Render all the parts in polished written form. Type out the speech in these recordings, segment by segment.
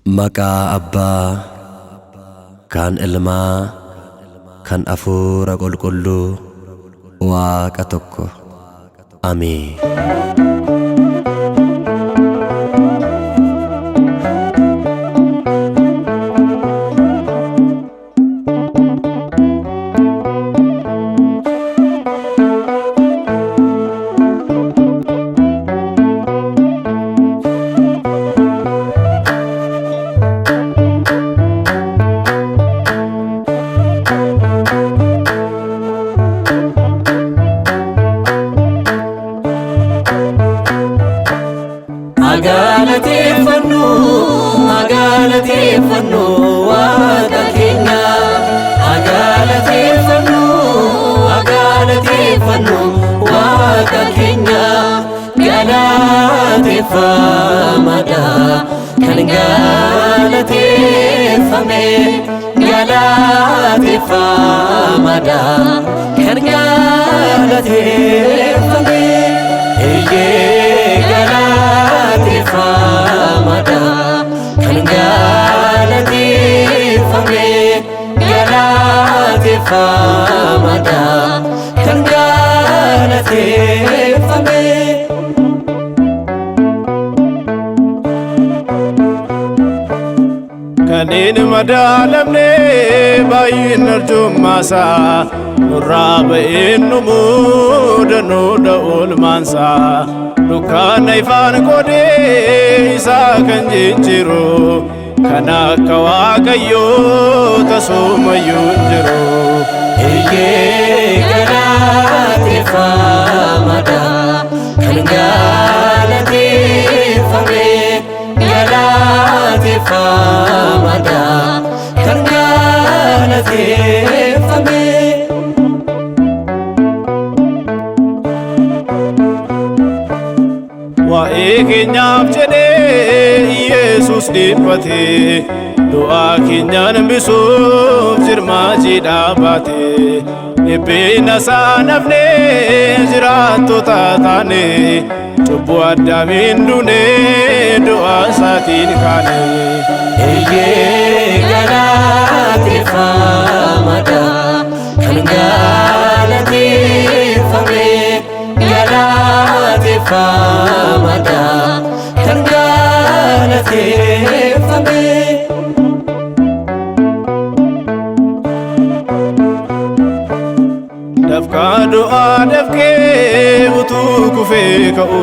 Maqaa Abbaa kan Ilmaa kan Hafuura Qulqulluu Waaqa tokko. Ameen. Agalateeffannu, agalateeffannu Waaqa keenya. Agalateeffannu, agalateeffannu Waaqa keenya. Galateeffamaadha kan galateeffame. Galateeffamaadha kan galateeffame. Eeyyee galateeffamaadha kan galateeffame. Galateeffamaadha kan galateeffame. Kan hin madaalamne baay'een arjummaasaa nurraa ba'een dhumuu danuudha oolmaansaa dukkaana ifaan qoodee isaa kan jijjiiru kan akka Waaqayyoo tasumayyuu hin jiru. Eeyyee galateeffamaadha kan galateeffame. Galateeffamaadha kan galateeffame. Waa'ee keenyaaf jedhee Yesuus dhiphate, du'aa keenyaan hambisuuf jirmaa jiidhaa baate. Dhiphina isaa nafnee jiraattota taane, cubbuu addaamiin duune du'a isaatiin kaane. Eeyyee galateeffamaadha kan galateeffame. Galateeffamaadha kan galateeffame. Dafqaa du'aa dafqee utuu kufee ka'u,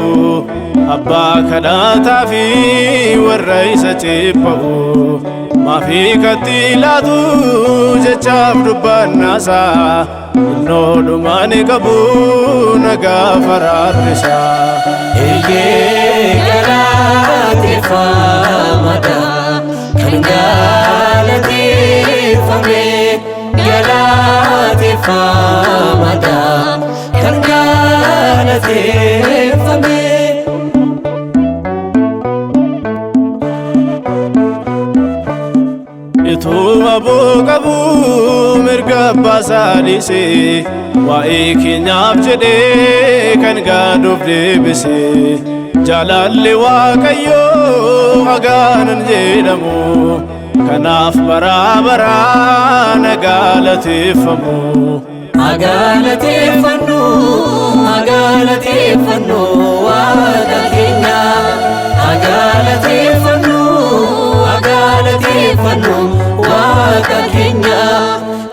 abbaa kadhataa fi warra isa ceepha'u. Maafii katti laatu jechaaf dubbannaasaa, innoo dhumaan qabu nagaa faraarrisaa. Eeyyee galateeffamaadha kan galateeffame. Galateeffamaadha kan galateeffame. Ituma aboo qabu mirga abbaa isaa dhiisee, waa'ee keenyaaf jedhee kan gaaduuf deebise. Jaalalli Waaqayyoo hagaanan jedhamu, kanaaf baraa baraan galateeffamu. Agalateeffannu, agalateeffannu Waaqa keenya. Agalateeffannu, agalateeffannu Waaqa keenya.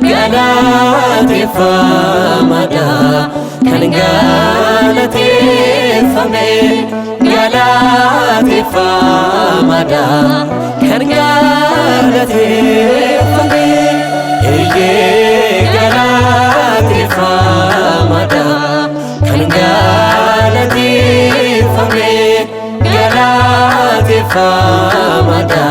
Galateeffamaadha kan galateeffame. Galateeffamaadha kan galateeffame. Eeyyee galateeffamaadha kan galateeffame. Galateeffamaadha